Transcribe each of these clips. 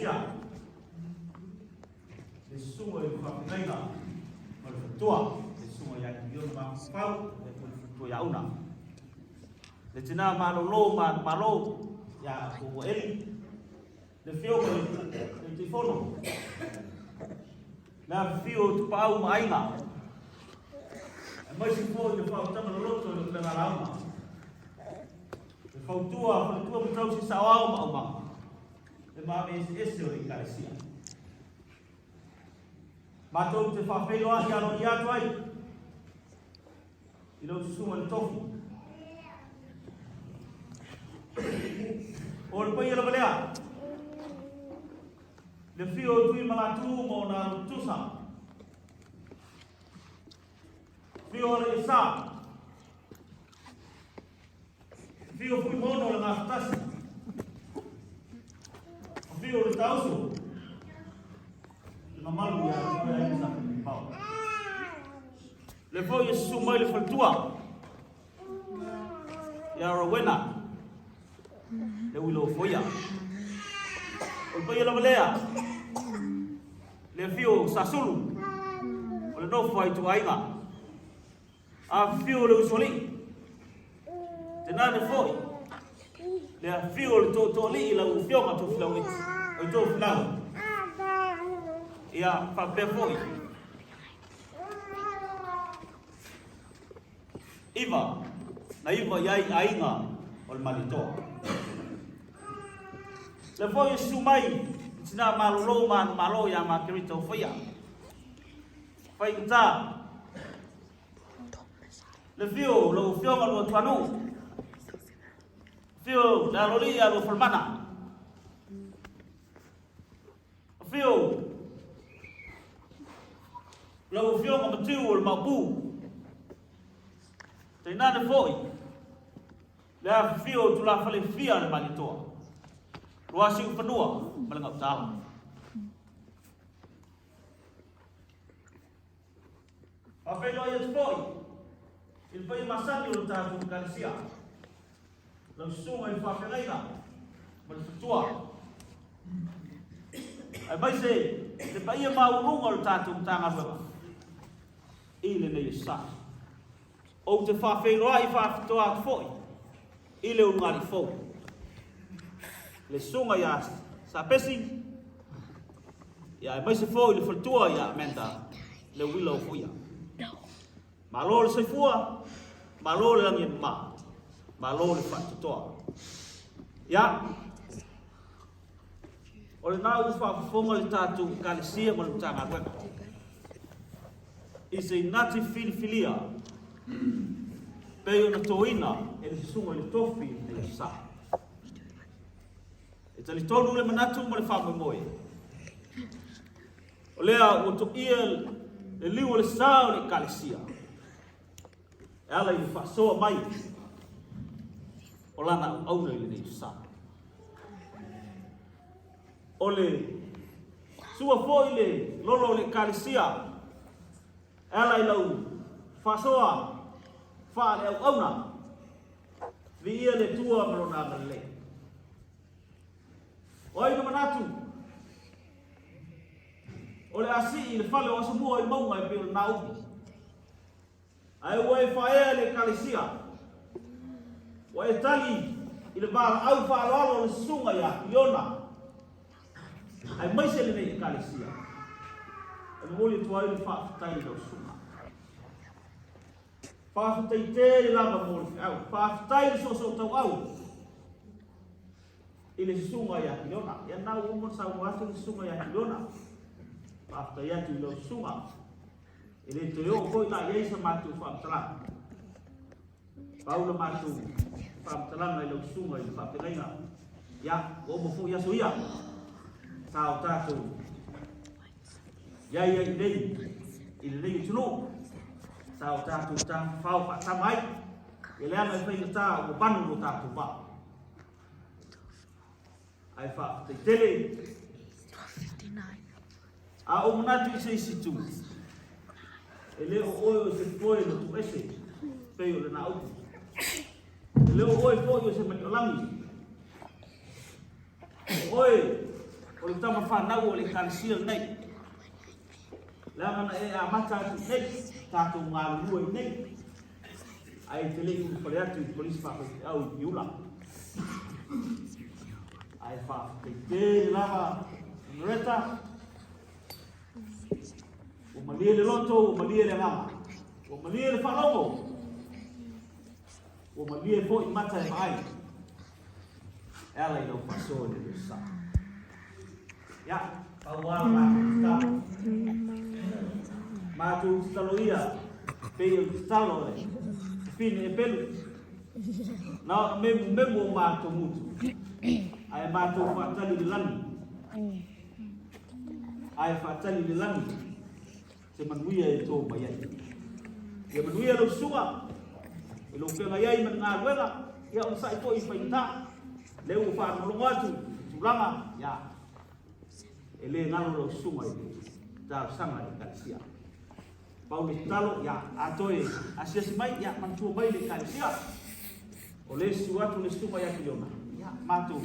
Ekalesia, le susuga i le faafeagaiga ma le faletua, le susuga ia Kiliona Mafau, le faletua ia Una. Le tina malolo ma malo ia Atua Eli, le afioga i le Taitaifono, le afifio o Tupaau ma Aiga, aemaise foi le faautaga loloto i le upega lauga, le fautua faletua ma tausi saoao ma aumaga, le maame eseese o le Ekalesia. Matou te faafeiloai aloaia atu ai i lau susuga i le tofi. O le paia lava lea, le afio o Tui Malatu ma ona alo tutusa, afio o Alaiasa, afio Fuimono o le Gafatasi, afio o le Tauso, le mamalu ia te oe Aiga Sa Faletuipao. Le foi e susu mai le faletua ia Rowena, le uilo foia. O le paia lava lea, le afio o Sasulu, o le nofo a ituaiga, afifio o le usoalii, tenane foi, le afio o le tootooalii lau afioga Tofilau Eti, o Tofilau. Ia faapea foi, Iva, na iva i ai aiga o le Malietoa. Le foi e susu mai i tinā malolo ma anu malo iā Makerita Ofaia. Faigata le afio o lau Afioga Luatuanuu, afio le Aloalii ia Luafalemana, Afio lau Afioga Matiu o le Maopu, tainane foi le afifio o tulafale fia le Malietoa, Luasiufanua ma le Gautaala. Faafeiloai atu foi i le paia masani o le tatou Ekalesia, lau susuga i le faafeagaiga ma le faletua, aemaise le paia maualuga o le tatou Matagaluega i lenei aso Sa. Ou te faafeiloai faapitoa atu foi i le ulugalii fou, le susuga ia Sapesi, ia aemaise foi le faletua ia Amanda Leuila Ofoia. Malo le soifua, malo le lagi e mama, malo le faatotoa. Ia, o lena ua faafofoga le tatou Ekalesia ma le Matagaluega i se inati filifilia pei ona toina e le susuga i le tofi i le sa. E talitonu le manatu ma le faamoemoe, o lea ua toia le liu o le sa o le Ekalesia e ala i le faasoa mai o lana auauna i lenei sa. O le sua foi le lolo o le Ekalesia e ala i lau faasoa faale-auauna. Viia le Atua ma Lona agalelei. O ai na manatu o le a sii le fale o Asomua i mauga e pei o le Naumi? Ae ua e faaea i le Ekalesia, ua e tali i le valaau faaaloalo o le susuga ia Kiliona, aemaise lenei Ekalesia, e momoli atu ai le faafetai i lau susuga. Faafetai tele lava mo le feau. Faafetai le soosoo tauau i le susuga ia Kiliona. Ia na ua uma ona saunoa atu le susuga ia Kiliona. Faafetai atu i lau susuga. E le toe oo foi la i ai sa matou faamatalaga. Pau la matou faamatalaga i lau susuga i le faafeagaiga. Ia, ua uma foi aso ia. Sa o tatou i ai ai nei i lenei atunuu. Sa o tatou tafafao faatama ai. E leaga e faigata ua vanu lo tatou vaa. Ae faafetai tele. A ou manatu i se isi itu, e le o oe o se foe loto ese, pei o le naaupu. E le o oe foi o se maniolagi. O oe O le tama fanau o le Ekalesia lenei. Leaga na e amata atu i nei, tatou galulue i nei, ae e te le i ulufale atu i le Kolisi Faafaifeau i Piula. Ae faafetai tele lava Henrietta, ua malie le loto, ua malie le agaga, ua malie le faalogo, ua malie foi mata e vaai e ala i lau faasoa i le sa. Ia, pau lava le matou tatalo. Matou tatalo ia, pei o le tatalo a le fafine Epelu. Na ona memumemu o matou gutu, ae matou faatali i le lagi. Ae faatali i le lagi se manuia e to mai ai. Ia manuia lau susuga i lou feagai ai ma le galuega, ia onosai foi i faigata. Lea ua faalogologo atu i tulaga, ia, e le galo lau susuga i le talosaga a le Ekalesia. Pau le tatalo, ia, a toe asiasi mai, ia, manatua mai le Ekalesia. O le susu atu le susuga ia Kiliona, ia, matou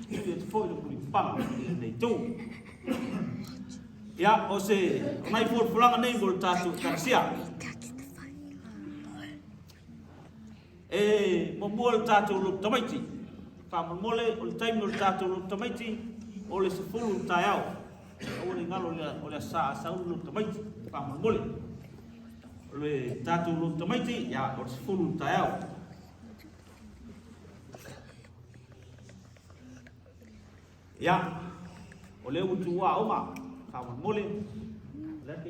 tui atu foi le mulipapaga i lenei itu. Ia, o se o nai folafolaga nei mo le tatou Ekalesia. E muamua le tatou lotu tamaiti. Faamolemole, o le taimi o le tatou lotu tamaiti, o le 10 i le taeao. Aua ne i galo o le Aso Sa a sau le lotu tamaiti. Faamolemole. O le tatou lotu tamaiti, ia, o le 10 i le taeao. Ia, o lea ua tuua aoga, faamolemole. O le a ke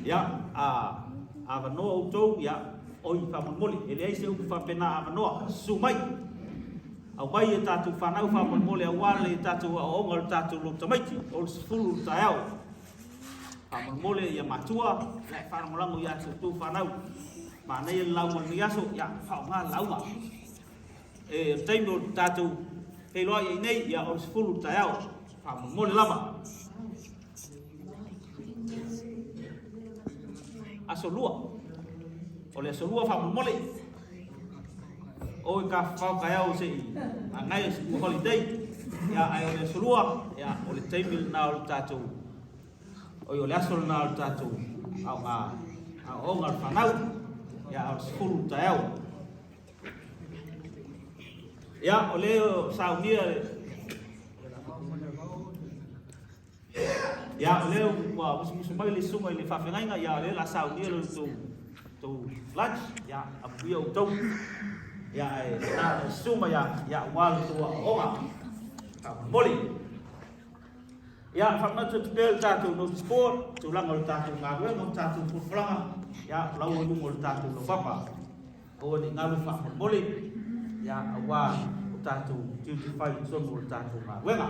Ia, a avanoa outou, ia, oi, faamolemole, e leai se upu faapena avanoa, susu mai. Aumai e tatou fanau faamolemole aua le tatou aoaoga o le tatou lotu tamaiti, o le 10 i le taeao. Faamolemole ia matua, ia e faalagolago ia te outou fanau. Manaia le lauga o lenei aso, ia faaaoga le lauga. E, o le taimi o le tatou feiloai ai nei, ia o le 10 i le taeao. Faamolemole lava. Aso Lua. O le Aso Lua faamolemole. O e tafafao taeao se i manaia se holiday. Ia, ae o le Aso Lua, ia, o le taimi lena o le tatou, oi, o le aso lena o le tatou aoga, aoaoga o le fanau. Ia, o le 10 i le taeao. Ia, o le saunia Ia, o lea ua musumusu mai le susuga i le faafeagaiga, ia, o lea o le a saunia lo tou lunch, ia, amuia outou. Ia, ae na o le susu mai ia, aua lo outou aoaoga. Faamolemole. Ia, faamanatu atu pea le tatou notice board, tulaga o le tatou galuega, o le tatou folafolaga, ia, o la ua i luga o le tatou laupapa. Aua ne i galo faamolemole, ia, aua o tatou tiute fai i totonu o le tatou galuega.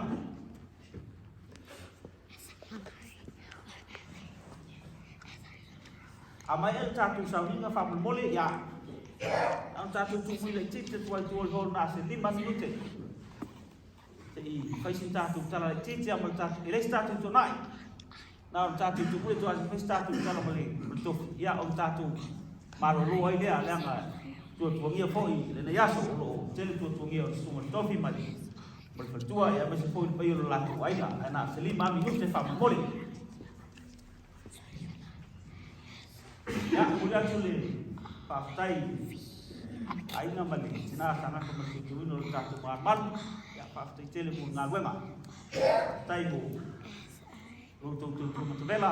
A maea le tatou sauniga faamolemole, ia, na ona tatou tuu mai laitiiti atu ai tua i hall na se 5 minute. Se i fai se tatou tala laitiiti lava ma le tatou, e leai se tatou tonai. Na ona tatou tuu mai atu se fai se tatou tala ma le tofi, ia, ona tatou malolo ai lea, leaga tuatuagia foi lenei aso, o lo o tele tuatuagia o le susuga i le tofi ma le ma le faletua, ia aemaise foi le paia o lo latou aiga. Ae na o se 5 minute faamolemole. Ia, momoli atu le faafetai i aiga ma le tina tagata ma le tautuina o le tatou malumalu. Ia, faafetai tele mo le galuega. Faafetai mo lo outou tautua matavela,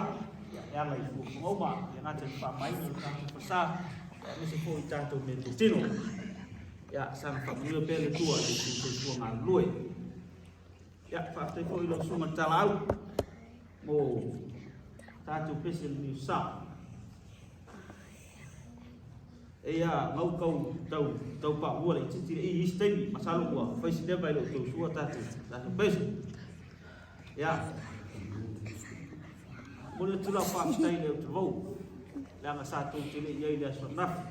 ia, e ala i fuafuaga uma, ia gata i le faamaina o le tatou falesa, ia aemaise foi i tatou mea totino. Ia, saga faamanuia pea le Atua i lo outou soifua galulue. Ia, faafetai foi i lau susuga i le Talaau mo tatou pese le niusa. Eia, gau kau tau tau paʻua laitiiti le i isi taimi, masalo ua fai si leva e le o tou sua tatou tatou pese. Ia, momoli atu lau faafetai i le Utulovou, leaga sa tou tele i ai i le aso ananafi.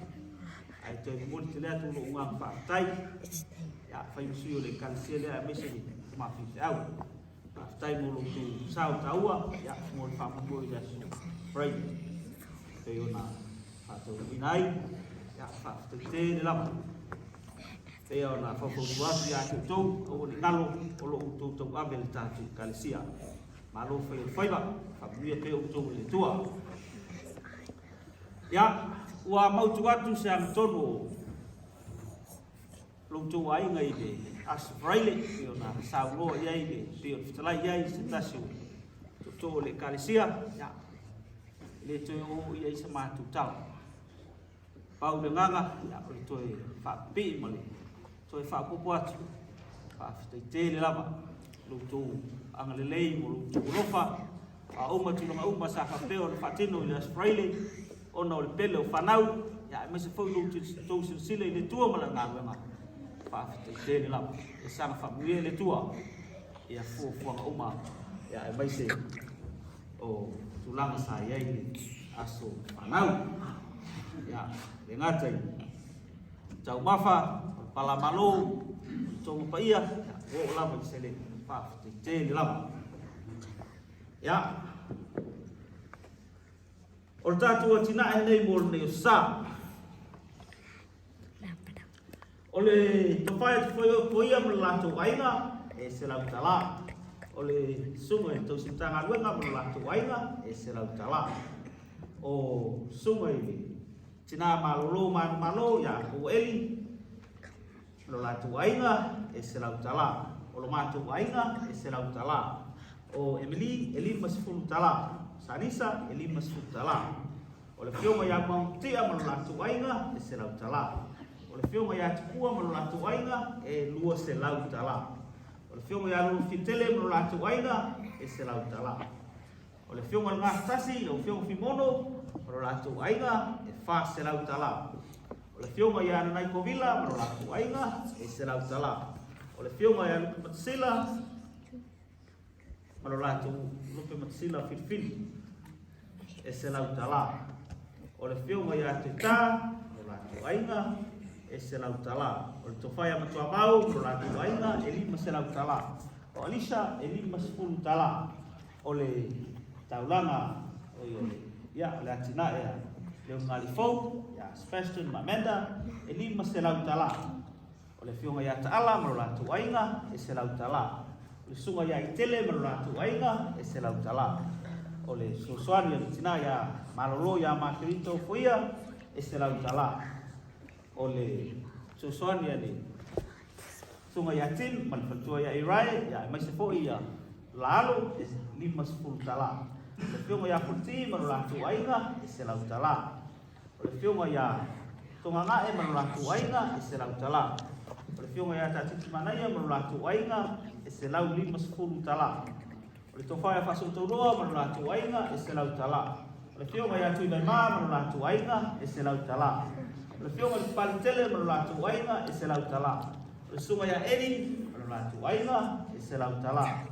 Ae toe momoli tele atu lou agaga faafetai, ia, fai ma sui o le Ekalesia lea aemaise le tama faifeau. Faafetai mo lo outou sao taua, ia, mo le faamoemoe i le aso Friday e pei ona faataunuuina ai, ia, faafetai tele lava. Pei ona faufautua atu ia te outou, aua ne i galo o lo outou tauave le tatou Ekalesia. Malo fai o le faiva, faamanuia pea outou e le Atua. Ia, ua mautu atu se agatonu o lo outou aiga i le Aso Faraile, pei ona saunoa i ai le, pei ona fetalai i ai se tasi o tootoo o le Ekalesia, ia, e le toe oooo i ai sa matou tala. Pau le agaga, ia, o le toe faapipii ma le toe faaopoopo atu. Faafetai tele lava i lo outou agalelei ma lo outou alofa, a uma tulaga uma sa faapea ona faatino i le Aso Faraile, ona o le pele o fanau, ia, aemaise foi lo outou silasila i le Atua ma lana galuega. Faafetai tele lava. Ia saga faamanuia e le Atua ia fuafuaga uma, ia, aemaise o tulaga sa i ai le aso fanau. Ia, le gata i taumafa, o le palamalo, o le toga paia, ia, ua oo lava i seleni. Faafetai tele lava. Ia, o le tatou atinae lenei mo lenei aso sa. O le tofa ia Tufoia ma le latou aiga, e $100. O le susuga i le tausi Matagaluega ma le latou aiga, e $100. O susuga i le tina malolo manumalo ia Akoua Eli ma lo latou aiga, e $100. O lo matou aiga, e $100. O Emily, e $50. Sanisa, e $50. O le afioga ia Maumutia ma lo latou aiga, e $100. O le afioga ia Tupua ma lo latou aiga, e $200. O le afioga ia Lolofitele ma lo latou aiga, e $100. O le afioga i le Gatasi, lau afioga Fimono ma lo latou aiga, e $400. O le afioga ia Nanai Kovila ma lo latou aiga, e $100. O le afioga ia Lupe Matasila ma lo latou Lupe Matasila Filifili, e $100. O le afioga ia Tetā ma lo latou aiga, e $100. O le tofa ia Matuamau ma lo latou aiga, e $500. O Alisa, e $50. O le taulaga, oi o le, ia, o le atinae a Leogalifou, ia Sebastian ma Amanda, e $500. O le afioga ia Taala ma lo latou aiga, e $100. O le susuga ia Itele ma lo latou aiga, e $100. O le fesoasoani a le tina ia Malolo ia Makerita Ofoia, e $100. O le fesoasoani a le susuga ia Tim ma le faletua ia Irae, ia aemaise foi ia Laalo, e $50. O le afioga ia Poti ma lo latou aiga, e $100. O le afioga ia Togagae ma lo latou aiga, e $100. O le afioga ia Tatiti Manaia ma lo latou aiga, e $150. O le tofa ia Faasootauloa ma lo latou aiga, e $100. O le afioga ia Tuivaima ma lo latou aiga, e $100. O le afioga i le Papalitele ma lo latou aiga, e $100. O le susuga ia Eli ma lo latou aiga, e $100.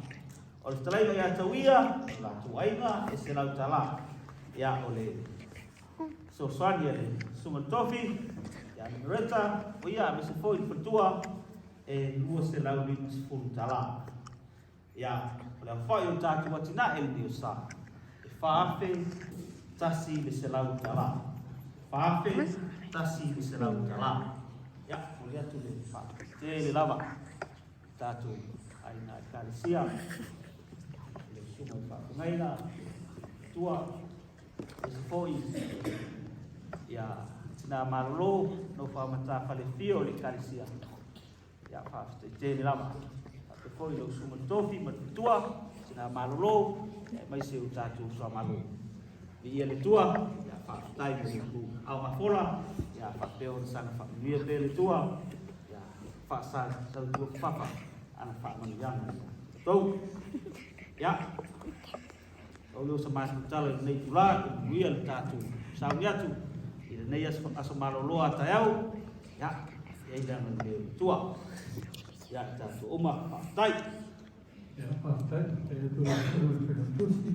O le fetalaiga ia Tauia ma lo latou aiga, e $100. Ia, o le fesoasoani a le Susuga Tofi, ia Mereta, o ia aemaise foi le faletua, e $250. Ia, o le aofai o le tatou atinae lenei o sa, e $4,100. $4,100. Ia, momoli atu le faafetai tele lava tatou aiga Ekalesia, le susuga i le faafeagaiga, tua, aemaise foi ia tina malolo, nofo a matafale fia o le Ekalesia. Ia, faafetai tele lava. Faapea foi lau susuga i le tofi ma le faletua, tina malolo, aemaise o tatou suamalo. Viia le Atua, ia faafetai mo le tou aogafola, ia faapea ona saga faamanuia pea le Atua, ia faasautua fafa ana faamanuiaga ia outou. Ia, pau lea o sa matou tala i lenei itula, ia manuia le tatou sauni atu i lenei aso, aso malolo a taeao, ia, e i ai le agalelei o le Atua. Ia, i tatou uma, faafetai. Ia, faafetai. Faafetai atu i lau Afioga i le Failautusi.